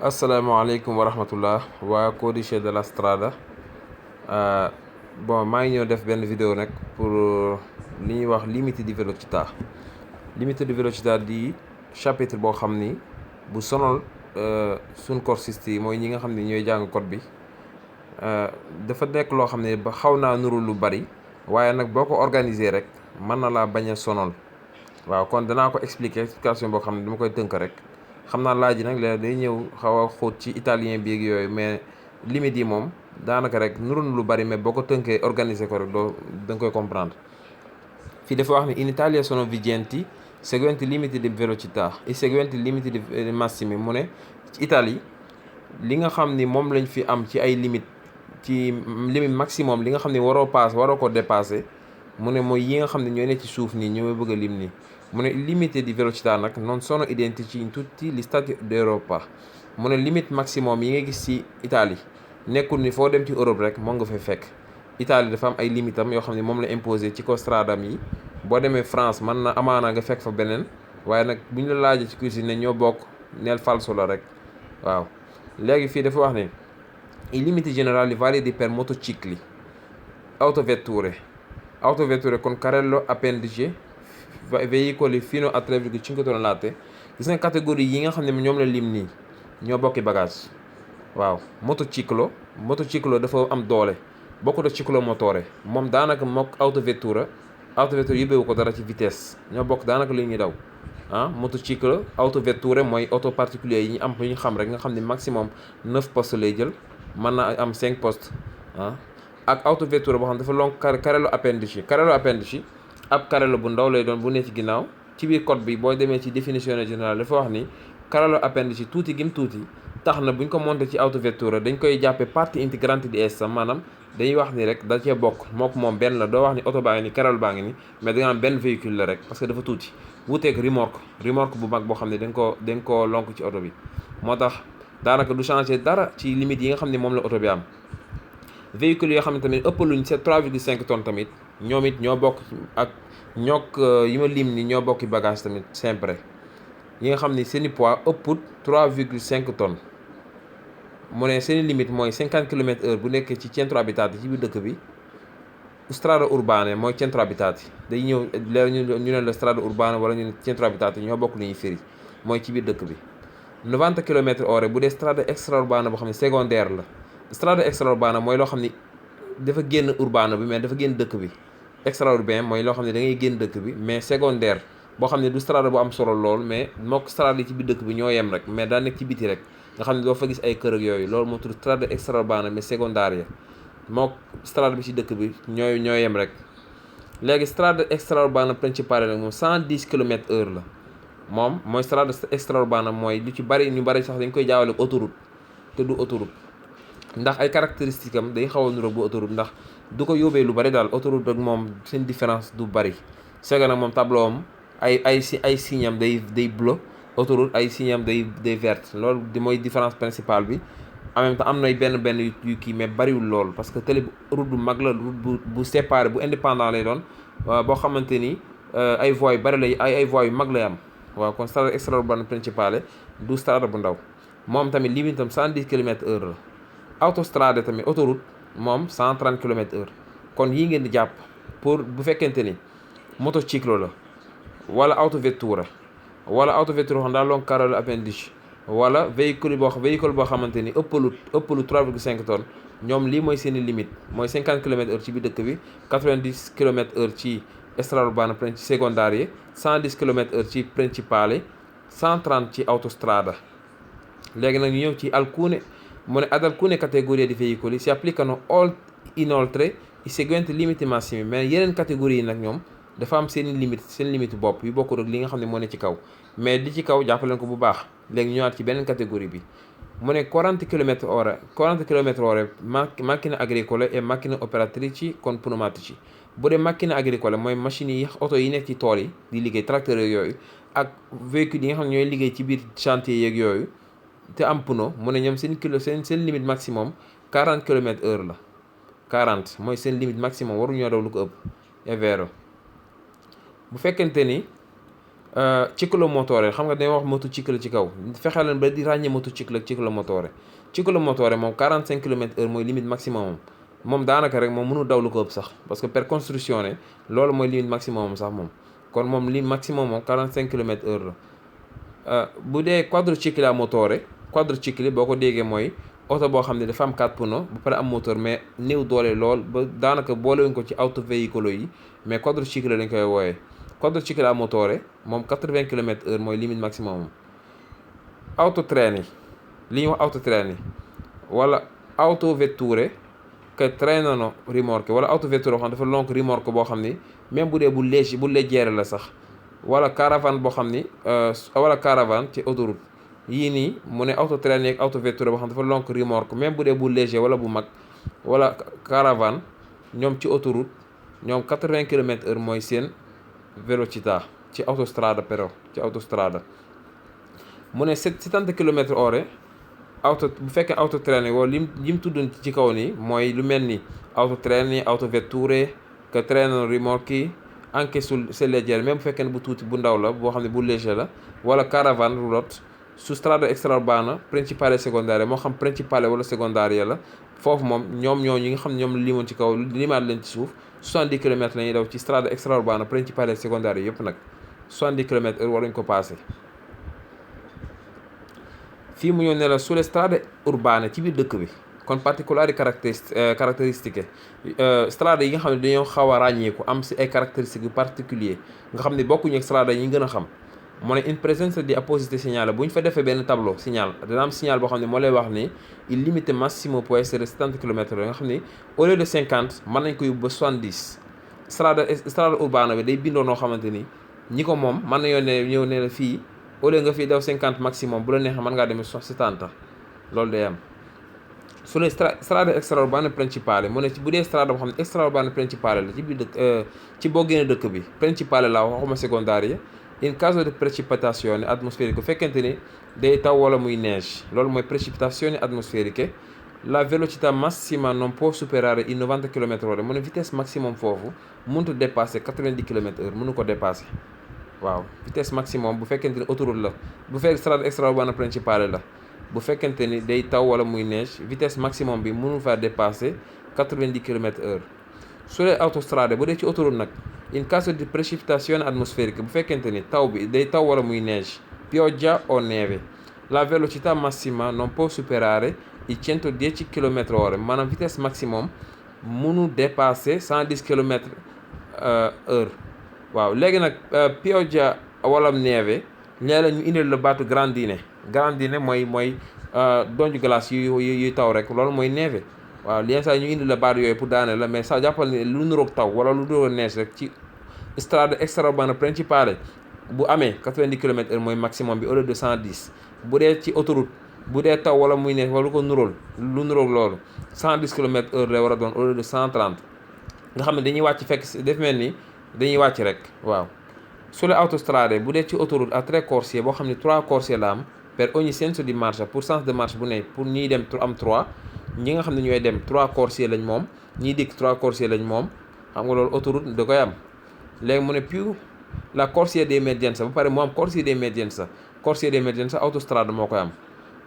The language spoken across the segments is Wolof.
asalaamaaleykum wa rahmatullah waa Codice de la Strada. Bon, maa ngi ñëw def benn vidéo nag pour li ñuy wax limite di velocità. Limite di velocità di chapitre boo xam ni bu sonal suñ corsiste yi mooy ñi nga xam ne ñooy jàng code bi. Dafa nekk loo xam ne ba xaw naa nuru lu bari waaye nag boo ko organiser rek mën na laa bañ a sonal. waaw kon danaa ko explication boo xam ne dama koy tënk rek. xam naa laaj yi nag léegi day ñëw xaw a xóot ci italien bi ak yooyu mais limite yi moom daanaka rek nuru lu bari mais boo ko tënkee organiser ko rek doo da nga koy comprendre. fii dafa wax ne in Italia sono vigenti seguenti limiti di velocità e seguenti limiti di massimi mu ne ci Italie li nga xam ni moom lañ fi am ci ay limite ci limite maximum li nga xam ne waroo ko dépasser mu ne mooy yi nga xam ne ñooy ne ci suuf nii ñoo bëgg a lim nii. mu ne limite di velocità nag non sono identici in tutti gli stati d'Europa. mu ne limite maximum yi nga gis ci Italie nekkul ni foo dem ci Europe rek moo nga fay fekk. Italie dafa am ay limitam yoo xam ne moom la imposé ci stradam yi. boo demee France mën na amaana nga fekk fa beneen waaye nag bu ñu la laajee ci cuisine ne ñoo bokk neel falso la rek waaw. léegi fii dafa wax ne i limiti generali validi per motocicli, autovetture con carrello appendice, veicoli fino a 3,5 tonnellate. gis nga catégorie yi nga xam ne ñoom la lim nii ñoo bokki bagage waaw. motociclo dafa am doole bokkut ak ciclomotore moom daanaka mook autovetture yóbbeewu ko dara ci vitesse ñoo bokk daanaka li ñuy daw motociclo. autovetture mooy auto particulier yi ñu xam rek nga xam ne maximum 9 postes lay jël mën na am 5 postes ak autovetture boo xam dafa long carrello appendici ab carrello bu ndaw lay doon bu ne ci ginnaaw. ci biir code bi boo demee ci définition générale dafa wax ni carrello appendici tuuti gim tuuti tax na buñ ko monté ci autovetture dañ koy jàppe partie intégrante di essa maanaam dañuy wax ni rek da cee bokk moom benn la doo wax ni oto baa ngi ni carrello baa ngi ni mais da nga am benn véhicule la rek parce que dafa tuuti wuuteeg remorque bu mag boo xam ne dañ koo lonk ci oto bi moo tax daanaka du changer dara ci limite yi nga xam ne moom la oto bi am. véhicule yoo xam ne tamit ëppaluñ 3,5 tonnes tamit ñoom it ñoo bokk ak yi ma lim ni ñoo bokki bagage tamit sempre yi nga xam ni seeni poids ëpput 3,5 tonnes. mu ne seeni limite mooy 50 km/h bu nekkee ci centro abitati ci biir dëkk bi. strada urbane mooy centro abitati day ñëw leer ñu ne la strada urbane wala ñu ne centro abitati ñoo bokk lu ñuy firi mooy ci biir dëkk bi. 90 km/h bu dee strada extraurbana boo xam ne secondaire la. strada extraurbana mooy loo xam ni dafa génn urbana bi mais dafa génn dëkk bi. extraurbain mooy loo xam ne da ngay génn dëkk bi mais secondaire boo xam ne du strada bu am solo lool mais mook strada yi ci biir dëkk bi ñoo yem rek mais daa nekk ci biti rek nga xam ne doo fa gis ay kër ak yooyu loolu moo tudd strada extraurbana mais secondaire mook strada bi ci dëkk bi ñoo yem rek. léegi strada extraurbana principale nag moom 110 km/h la moom mooy strada extraurbana mooy lu ci bari ñu bari sax dañ koy jaawale autoroute te du autoroute ndax ay caractéristiques am day xaw a niróo bu autoroute ndax du ko yóbbee lu bari daal autoroute ak moom seen différence du bari. sega nag moom tableau am ay signe am day bleu autoroute ay signe am day vert loolu mooy différence principale bi. en même temps am nay benn yu kii mais bariwul lool parce que télé route bu mag la route bu séparé bu indépendant lay doon boo xamante ni ay voies yu bari lay ay voies yu mag lay am waaw. kon strada extraurbana principale du strada bu ndaw moom tamit limite am 110 km/h la. autostrade tamit autoroute moom 130 km/h kon yii ngeen di jàpp pour bu fekkente ni motociclo la wala autovetture xam daa long carrello appendice wala véhicule boo xamante ni ëppalu 3,5 tonnes ñoom lii mooy seeni limite mooy 50 km/h ci biir dëkk bi 90 km/h ci extraurbana secondaire 110 km/h ci principale 130 ci autostrada. léegi nag ñu ñëw ci alcune mu ne ad alcune categorie di veicoli si applicano inoltre i seguenti limiti massimi mais yeneen catégorie yi nag ñoom dafa am seen limite bopp yu bokkul ak li nga xam ne moo ne ci kaw mais li ci kaw jàppaleen ko bu baax. léegi ñëwaat ci beneen catégorie bi mu ne 40 km/h macchine agricole et macchine operatrici con pneumatici. bu dee macchine agricole mooy machines yi oto yi nekk ci tool yi di liggéey tracteur yooyu ak véhicules yi nga xam ne ñooy liggéey ci biir chantier yeeg yooyu te am pneu mu ne ñoom seen limite maximum 40 km/h la. 40 mooy seen limite maximum waruñoo daw lu ko ëpp. è vero bu fekkente ni ciclomotore xam nga dañoo wax motociclo ci kaw fexe leen ba di ràññee motociclo ak ciclomotore. Ciclomotore moom 45 km/h mooy limite maximum moom daanaka rek moom mënul daw lu ko ëpp sax parce que per costruzione loolu mooy limite maximum sax moom kon moom li maximum moom 45 km/h la. bu dee quadriciclo a motore quadriciclo boo ko déggee mooy oto boo xam ne dafa am 4 pneus ba pare am moteur mais néew doole lool ba daanaka boolewuñ ko ci auto véhicolo yi mais quadriciclo lañ koy wooyee. quadriciclo a motore moom 80 km/h mooy limite maximum. Autotreni li ñuy wax autotreni wala autovetture che trainano rimorche wala autovetture boo xam dafa lonk remorque boo xam ni même bu dee bu légère la sax wala caravane boo xam ni wala caravane ci autoroute yii nii mu ne autotreni ak autovetture boo xam dafa lonk remorque même bu dee bu léger wala bu mag wala caravane ñoom ci autoroute ñoom 80 km/h mooy seen velocità ci autostrada però ci autostrada mu ne 70 km/h bu fekkee autotreni wala lim tuddoon ci kaw nii mooy lu mel ni autotreni autovetture che trainano rimorchi anche se leggere même bu fekkee ne bu tuuti bu ndaw la boo xam ne bu léger la wala caravane roulotte su strada extraurbana principale e secondaria moo xam principale wala secondaria la foofu moom ñoom ñi nga xam ne ñoom la limoon ci kaw limaat leen ci suuf 70 km la ñuy daw ci strada extraurbana principale e secondaria yëpp nag 70 km/h waruñ ko passé. fii mu ñëw ne la sulle strade urbane ci biir dëkk bi kon particolari caratteristiche strade yi nga xam ne dañoo xaw a ràññeeku am si ay caractéristiques yu particulier nga xam ne bokkuñu ak strade yi ñu gën a xam mu ne in presenza di apposite segnale bu ñu fa defee benn tableau signal dana am signal boo xam ne moo lay wax ni il limite massimo può essere 70 km/h nga xam ni au lieu de 50 mën nañ ko yóbbu ba 70 strade urbane bi day bindoo noo xamante ni ñi ko moom mën nañoo ñëw ne la fii au lieu nga fii daw 50 maximum bu la neexee mën ngaa demee 70 loolu day am. sulle strade extraurbane principale mu ne bu dee strade boo xam ne extraurbane principale la ci biir dëkk ci boo génnee dëkk bi principale la waxuma secondaria in caso di precipitazioni atmosferiche bu fekkente ni day taw wala muy neige loolu mooy precipitazioni atmosferiche la velocità massima non può superare i 90 km/h mu ne vitesse maximum foofu mënut a dépasser 90 km/h mënu ko dépasser. waaw vitesse maximum bu fekkente ni autoroute la bu fekkee strade extraurbana principale la bu fekkente ni day taw wala muy neige vitesse maximum bi mënul fa dépasser 90 km/h. sulle autostrade bu dee ci autoroute nag in caso di precipitazione atmosferica bu fekkente ni taw bi day taw wala muy neige pioggia o neve la velocità massima non può superare i 110 km/h maanaam vitesse maximum mënul dépasser 110 km/h. waaw léegi nag pioggia wala neve ñee la ñu indil la baatu grandine mooy donju glace yuy taw rek loolu mooy neve waaw yenn saa ñu indil la baatu yooyu pour daane la mais sa jàppal ni lu nuroog taw wala lu nuroog neige rek ci strade extraurbana principale bu amee 90 km/h mooy maximum bi au lieu de 110 bu dee ci autoroute bu dee taw wala muy neige wala lu ko lu nuroog loolu 110 km/h lay war a doon au lieu de 130 nga xam ne dañuy wàcc fekk def mel ni dañuy wàcc rek waaw. sulle autostrade bu dee ci autoroute à tre corsie boo xam ne 3 corsie la am per ogni senso di marcia pour sens de marche bu ne pour ñiy dem am 3 ñi nga xam ne ñooy dem 3 corsie lañ moom ñiy dikk 3 corsie lañ moom xam nga loolu autoroute da koy am. léegi mu ne più la corsia di emergenza ba pare mu am corsia di emergenza autostrade moo koy am.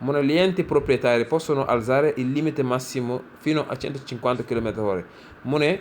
mu ne gli enti proprietari possono alzare il limite massimo fino a 150 km/h mu ne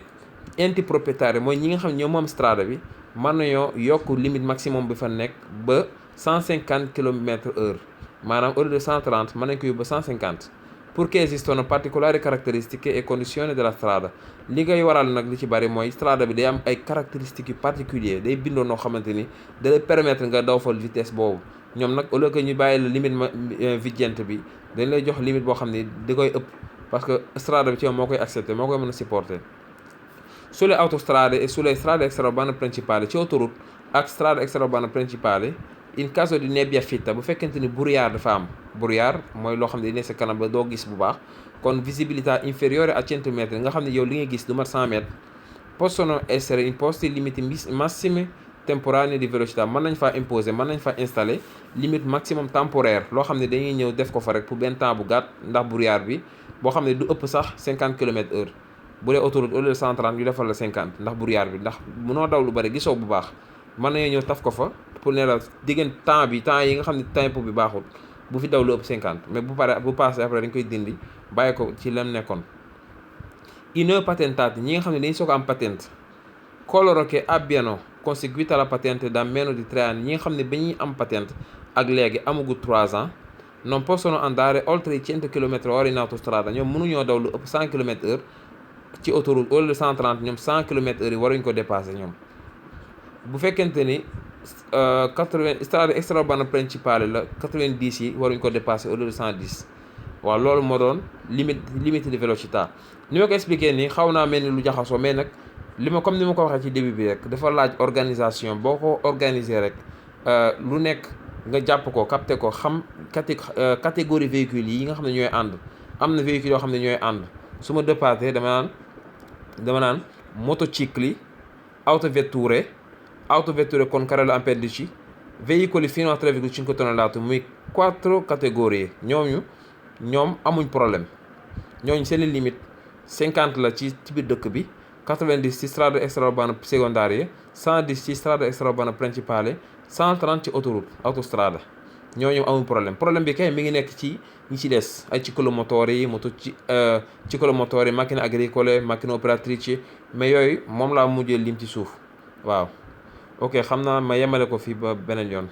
enti proprietari mooy ñi nga xam ne ñoom moom strada bi mën nañoo yokk limite maximum bi fa nekk ba 150 km/h maanaam au lieu de 130 mën nañ ko yóbbu ba 150 perché esistono particolari caratteristiche e condizioni della strada li ngay waral nag li ci bari mooy strada bi day am ay caractéristiques yu particulier day bindoo noo xamante ni da lay permettre nga daw fa vitesse boobu ñoom nag au lieu que ñu bàyyi la limite vigente bi dañ lay jox limite boo xam ne da koy ëpp parce que strada bi ci moom moo koy accepter moo koy mën a supporter. sulle autostrade e sulle strade extraurbane principali ci autoroute ak strade extraurbane principale in caso di nebbia fitta bu fekkente ni brouillard dafa am brouillard mooy loo xam ne di ne sa kanam ba doo gis bu baax kon visibilità inferiore a 100 metri nga xam ne yow li nga gis du mat 100 mètres possono essere imposti limiti massimi temporanei di velocità mën nañ faa imposer mën nañ faa installer limite maximum temporaire loo xam ne dañuy ñëw def ko fa rek pour benn temps bu gàtt ndax brouillard bi boo xam ne du ëpp sax 50 km/h bu dee autoroute au lieu de 130 ñu defal la 50 ndax brouillard bi ndax mënoo daw lu bari gisoo bu baax mën nañoo ñëw taf ko fa pour ne la diggante temps yi nga xam ne tempo bi baaxul bu fi daw lu ëpp 50 mais bu passé après dañ koy dindi bàyyi ko ci lam nekkoon. I nuovi patentati ñi nga xam ne dañuy soog am patente coloro che abbiano conseguito la patente da meno di 3 anni ñi nga xam ne ba ñuy am patente ak léegi amagu 3 ans non possono andare oltre i 100 km/h in autostrada ñoom mënuñoo daw lu ëpp 100 km/h ci autoroute au lieu de 130 ñoom 100 km/h yi waruñ ko dépasser ñoom. bu fekkente ni 80 strade extraurbane principale la 90 yi waruñ ko dépasser au lieu de 110 waaw loolu moo doon limite de velocità. ni ma ko expliqué nii xaw naa mel ni lu jaxasoo mais nag comme ni ma ko waxee ci début bi rek dafa laaj organisation boo ko organiser rek lu nekk nga jàpp ko capté ko xam catégorie véhicules yi nga xam ne ñooy ànd. am na véhicules yoo xam ne ñooy ànd su ma dépasser dama naan motocicli, autovetture con carrello appendici, veicoli fino a 3,5 tonnellate muy 4 catégories ñoom amuñ problème ñooñu seen limite 50 la ci biir dëkk bi 90 ci strade extraurbane secondarie 110 ci strade extraurbane principale 130 ci autostrada ñooñu amuñ problème bi kay mi ngi nekk ci ñi ci des ay ciclomotori ciclomotori macchine agricole macchine operatrici mais yooyu moom laa mujjee lim ci suuf waaw ok xam naa ma yemale ko fii ba beneen yoon